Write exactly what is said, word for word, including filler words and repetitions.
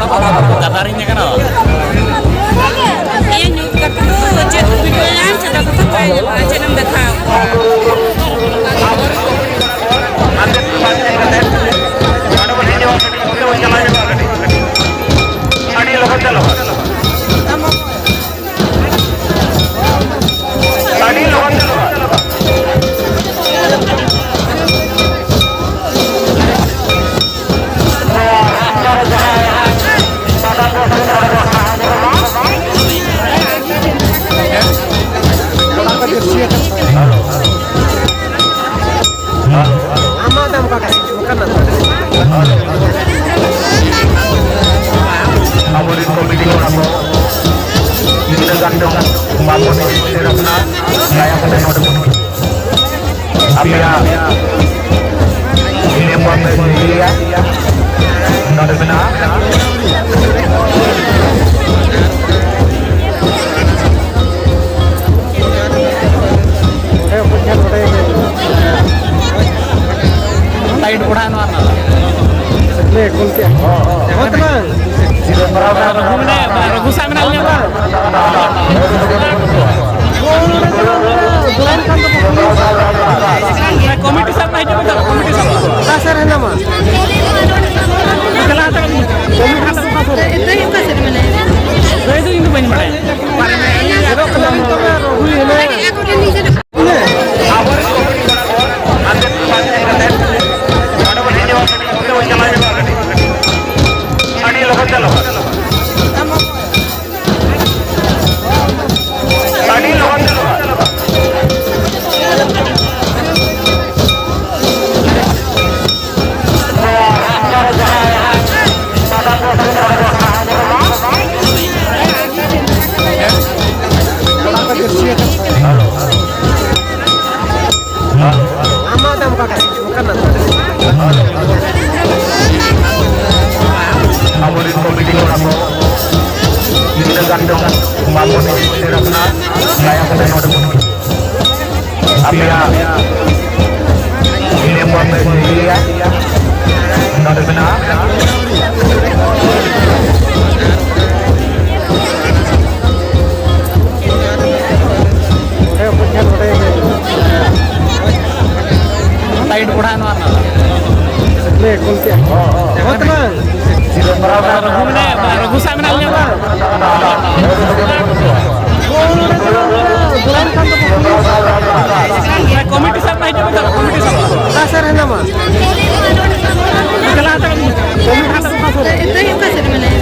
ᱠᱟᱛᱷᱟ ᱨᱤᱧ ᱠᱟᱱᱟ᱾ ᱤᱭᱟᱹ ᱧᱩᱛ ᱠᱟᱛᱮ ᱫᱚ ᱪᱮᱫ ᱠᱚ ᱵᱷᱤᱰᱤᱭᱳᱭᱟ, ᱪᱮᱫ ᱠᱚ ᱵᱟᱭ ᱧᱟᱢᱟ, ᱪᱮᱫ ᱮᱢ ᱫᱮᱠᱷᱟᱣ ᱠᱚᱣᱟ? ᱟᱹᱰᱤ ᱞᱚᱜᱚᱱ ᱪᱟᱞᱟᱜᱼᱟ᱾ ᱟᱹᱰᱤ ᱞᱚᱜᱚᱱ ᱪᱟᱞᱟᱜᱼᱟ᱾ ᱟᱢᱟᱜ ᱫᱟᱢ ᱚᱠᱟ ᱠᱟᱱᱟ? ᱚᱱᱠᱟᱱᱟᱜ ᱫᱚ᱾ ᱟᱵᱚᱨᱮᱱ ᱠᱚᱢᱤᱴᱤ ᱠᱚᱲᱟ ᱠᱚ ᱛᱤᱱᱟᱹᱜ ᱜᱟᱱ ᱪᱚᱝ ᱵᱟᱵᱚᱱ ᱮᱱᱮᱡ ᱥᱮᱴᱮᱨ ᱟᱠᱟᱱᱟ, ᱫᱟᱭᱟ ᱠᱟᱛᱮ ᱱᱚᱰᱮ ᱵᱚᱱ ᱦᱤᱡᱩᱜ᱾ ᱟᱯᱮᱭᱟᱜ ᱱᱮᱢᱵᱟᱨ ᱯᱮ ᱞᱟᱹᱭᱟ ᱱᱚᱰᱮ ᱢᱮᱱᱟᱜᱼᱟ᱾ ᱞᱟᱭᱤᱴ ᱵᱚᱲᱦᱟ ᱱᱚᱣᱟ ᱨᱮᱱᱟᱜ᱾ ᱞᱮ ᱠᱚᱞ ᱠᱮᱫ᱾ ᱦᱚᱸ ᱛᱚ ᱵᱟᱝ᱾ ᱨᱚᱜᱷᱩ ᱢᱮᱱᱟᱭᱟ, ᱨᱚᱜᱷᱩ ᱥᱟᱶ ᱢᱮᱱᱟᱜ ᱞᱤᱧᱟ᱾ ᱠᱚᱢᱤᱴᱤ ᱥᱟᱵ ᱢᱟ ᱦᱤᱡᱩᱜ ᱢᱮ, ᱠᱚᱢᱤᱴᱤ ᱥᱟᱵ᱾ ᱚᱠᱟ ᱥᱮᱫ ᱨᱮ ᱦᱮᱱᱟᱢᱟ? ᱪᱟᱞᱟᱣ ᱦᱟᱛᱟᱲ ᱠᱟᱱᱟ᱾ ᱠᱚᱢᱤᱴᱤ ᱦᱟᱛᱟᱲ ᱠᱟᱱᱟ᱾ ᱫᱟᱹᱭ ᱫᱚ ᱤᱧ ᱫᱚ ᱵᱟᱹᱧ ᱵᱟᱲᱟᱭᱟ᱾ ᱟᱵᱚᱨᱮᱱ ᱠᱚᱢᱤᱴᱤ ᱠᱚᱲᱟ ᱠᱚ ᱟᱛᱮ ᱯᱟᱸᱪ ᱡᱚᱱ ᱠᱟᱛᱮ ᱱᱚᱰᱮ ᱵᱚᱱ ᱦᱮᱡ ᱧᱚᱜ ᱠᱟᱱᱟ, ᱚᱱᱛᱮ ᱵᱚᱱ ᱪᱟᱞᱟᱣ ᱧᱚᱜᱚᱜᱼᱟ ᱠᱟᱹᱴᱤᱡ᱾ ᱟᱹᱰᱤ ᱞᱚᱜᱚᱱ ᱪᱟᱞᱟᱜᱼᱟ᱾ ᱟᱹᱰᱤ ᱞᱚᱜᱚᱱ ᱪᱟᱞᱟᱜᱼᱟ᱾ ᱱᱚᱣᱟ ᱢᱟᱱᱮ ᱜᱩᱥᱟᱜ ᱢᱮᱱᱟᱜ ᱞᱤᱧᱟ᱾ ᱠᱚᱢᱤᱴᱤ ᱥᱟᱵ ᱯᱮ ᱦᱤᱡᱩᱜ ᱢᱮ, ᱠᱚᱢᱤᱴᱤ ᱥᱟᱵ᱾ ᱚᱠᱟ ᱥᱮᱫ ᱨᱮ ᱦᱮᱱᱟᱢᱟ? ᱪᱟᱞᱟᱣ ᱦᱟᱛᱟᱲᱚᱜ ᱢᱮ᱾ ᱠᱚᱢᱤᱴᱤ ᱥᱟᱵ ᱚᱠᱟ ᱥᱮᱫ ᱨᱮ?